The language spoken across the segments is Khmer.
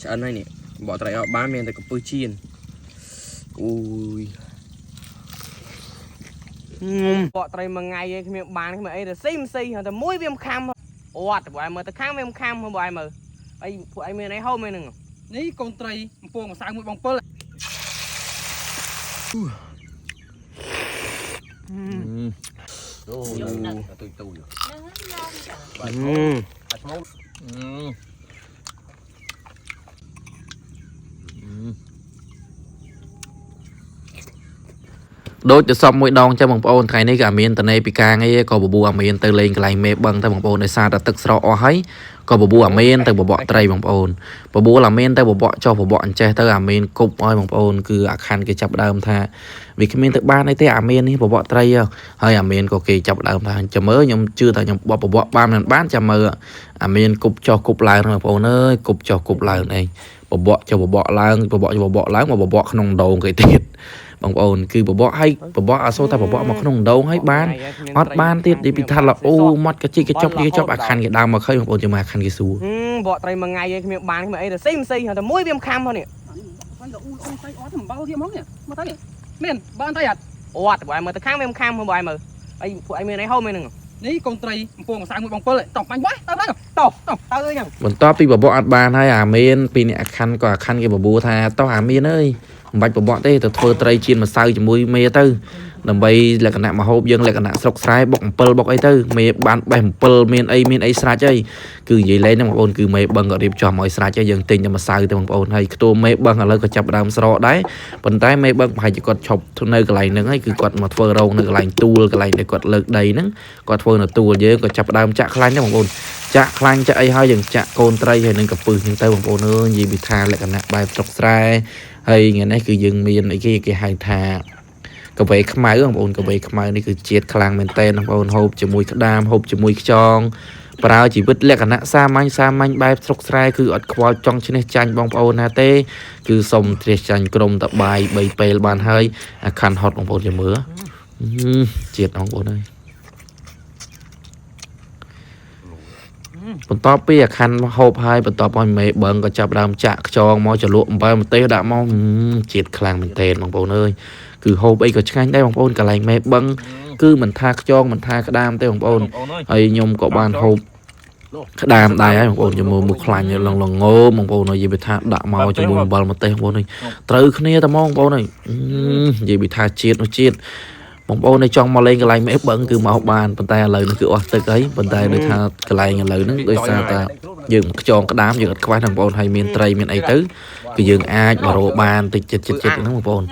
ឆ្អិនហើយនេះបកត្រីអត់បានមានតែកំពឹសចៀនអូយបកត្រីមួយថ្ងៃឯងគ្មានបានគ្មានអីទៅស៊ីមិនស៊ីតែមួយវាមិនខាំអត់បើឯងមើលទៅខាងវាមិនខាំបើឯងមើលអីពួកឯងមានអីហូបមែនហ្នឹង នេះកូនត្រីអំពងម្សៅមួយបងពិល អូទូចទូច អឺ អាឆ្មោអឺ ដូចទៅសពមួយដងចឹងបងប្អូនថ្ងៃនេះក៏អាមានតនេពីការងារក៏បបួអាមានទៅលេងកន្លែងមេបឹងទៅបងប្អូនដោយសារតែទឹកស្រកអស់ហើយក៏បបួអាមានទៅបបក់ត្រីបងប្អូនបបួអាមានទៅបបក់ចុះបបក់អញ្ចេះទៅអាមានគប់ឲ្យបងប្អូនគឺអាខាន់គេចាប់ដើមថាវាគ្មានទៅបានអីទេអាមាននេះបបក់ត្រីហើយអាមានក៏គេចាប់ដើមថាចាំមើលខ្ញុំជឿថាខ្ញុំបបបក់បានមិនបានចាំមើលអាមានគប់ចុះគប់ឡើងបងប្អូនអើយគប់ចុះគប់ឡើងឯងបបក់ចុះបបក់ឡើងបបក់ចុះបបក់ឡើងមកបបក់ក្នុងដងគេទៀត បងប្អូនគឺបបកឲ្យបបកអសូរតែបបកមកក្នុងដងឲ្យបានអត់បានទៀតនិយាយពីថាល្អមាត់កជីកចប់កចប់អាខាន់គេដើមមកឃើញបងប្អូនចាំមកអាខាន់គេសួរ បកត្រីមួយថ្ងៃឯងគ្មានបានគ្មានអីទៅស៊ីមិនស៊ីតែមួយវាមិនខាំហ្នឹងនេះ ស្អីល្អល្អស្អីអត់អំបិលទៀតហ្មងនេះមកទៅមានបានទៅអត់ អត់បើឯងមើលទៅខាងវាមិនខាំបើឯងមើលអីពួកឯងមានអីហូបមែនហ្នឹង នេះកូនត្រីអំពងម្សៅមួយបងពិលតោះបាញ់វ៉ាទៅទៅ តោះតោះទៅអីហ្នឹង បន្ទាប់ពីបបកអត់បានហើយអាមានពីអ្នកអាខាន់ក៏អាខាន់គេបបួលថាតោះអាមានអើយមិនបាច់បបកទេទៅធ្វើត្រីចៀនម្សៅជាមួយមេទៅដើម្បីលក្ខណៈមហូបយើងលក្ខណៈស្រុកស្រែបុកអំពិលបុកអីទៅមេបានបេះអំពិលមានអីមានអីស្រាច់អីគឺនិយាយលេងហ្នឹងបងប្អូនគឺមេបឹងក៏រៀបចំឲ្យស្រាច់ហើយយើងទិញតែម្សៅទៅបងប្អូនហើយខ្ទមមេបឹងឥឡូវក៏ចាប់ផ្ដើមស្រកដែរប៉ុន្តែមេបឹងប្រហែលជាគាត់ឈប់នៅកន្លែងហ្នឹងហើយគឺគាត់មកធ្វើរោងនៅកន្លែងទួលកន្លែងដែលគាត់លើកដីហ្នឹងគាត់ធ្វើនៅទួលយើងក៏ចាប់ផ្ដើមចាក់ខ្លាញ់ហ្នឹងបងប្អូន ចាក់ខ្លាញ់ចាក់អីហើយយើងចាក់កូនត្រីហើយនឹងកពឹសហ្នឹងទៅបងប្អូនអើយនិយាយពីថាលក្ខណៈបែបស្រុកស្រែហើយថ្ងៃនេះគឺយើងមានអីគេគេហៅថាកាហ្វេខ្មៅបងប្អូនកាហ្វេខ្មៅនេះគឺជាតិខ្លាំងមែនតើបងប្អូនហូបជាមួយក្តាមហូបជាមួយខ្យងប្រើជីវិតលក្ខណៈសាមញ្ញសាមញ្ញបែបស្រុកស្រែគឺអត់ខ្វល់ចង់ឈ្នះចាញ់បងប្អូនណាទេគឺសុំជ្រះចាញ់ក្រុមតបាយ3ពេលបានហើយអាខាន់ហត់បងប្អូនចាំមើលជាតិបងប្អូនអើយ បន្ទាប់ពីអាខាន់ហូបហើយបន្ទាប់ឲ្យមេបឹងក៏ចាប់ដើមចាក់ខ្យងមកចលក់អំបិលម្ទេសដាក់មកជាតិខ្លាំងមែនទែនបងប្អូនអើយគឺហូបអីក៏ឆ្ងាញ់ដែរបងប្អូនកន្លែងមេបឹងគឺមិនថាខ្យងមិនថាក្តាមទេបងប្អូនហើយខ្ញុំក៏បានហូបក្តាមដែរហើយបងប្អូនជាមួយមួយខ្លាញ់លងលងងបងប្អូននិយាយពីថាដាក់មកជាមួយអំបិលម្ទេសបងប្អូនត្រូវគ្នាតែហ្មងបងប្អូនអើយនិយាយពីថាជាតិនោះជាតិបងប្អូនដែលចង់មកលេងកន្លែងមេបឹងគឺមកបានប៉ុន្តែឥឡូវនេះគឺអស់ទឹកហើយប៉ុន្តែដូចថាកន្លែងឥឡូវហ្នឹងដោយសារតែយើងខ្ចងក្តាមយើងអត់ខ្វះហ្នឹងបងប្អូនហើយមានត្រីមានអីទៅគឺយើងអាចមករកបានតិចចិត្តចិត្តចិត្តហ្នឹងបងប្អូន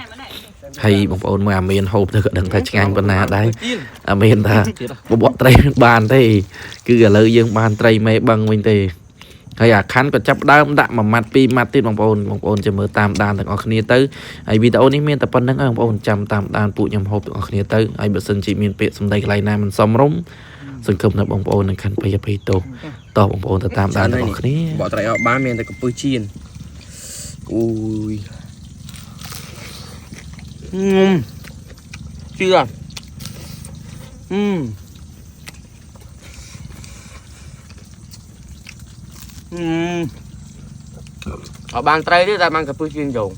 ហើយបងប្អូនមើលអាមានហូបទៅក៏ដឹងថាឆ្ងាញ់ប៉ុណ្ណាដែរអាមានថាបបកត្រីមិនបានទេគឺឥឡូវយើងបានត្រីមេបឹងវិញទេហើយអាខាន់ក៏ចាប់ដើមដាក់មួយម៉ាត់ពីរម៉ាត់ទៀតបងប្អូនបងប្អូនចាំមើលតាមដានទាំងអស់គ្នាទៅ ហើយវីដេអូនេះមានតែប៉ុណ្្នឹងឯងបងប្អូនចាំតាមដានពួកខ្ញុំហូបទាំងអស់គ្នាទៅហើយបើសិនជាមានពាក្យសម្ដីកន្លែងណាមិនសមរម្យសង្ឃឹមថាបងប្អូននឹងខណ្ឌភ័យអភ័យទោសតោះបងប្អូនទៅតាមដានទាំងអស់គ្នា បកត្រីអត់បានមានតែកំពឹសចៀនអូយជឿអឺអឺអត់បានត្រីទេតែបានកំពឹសចៀនយង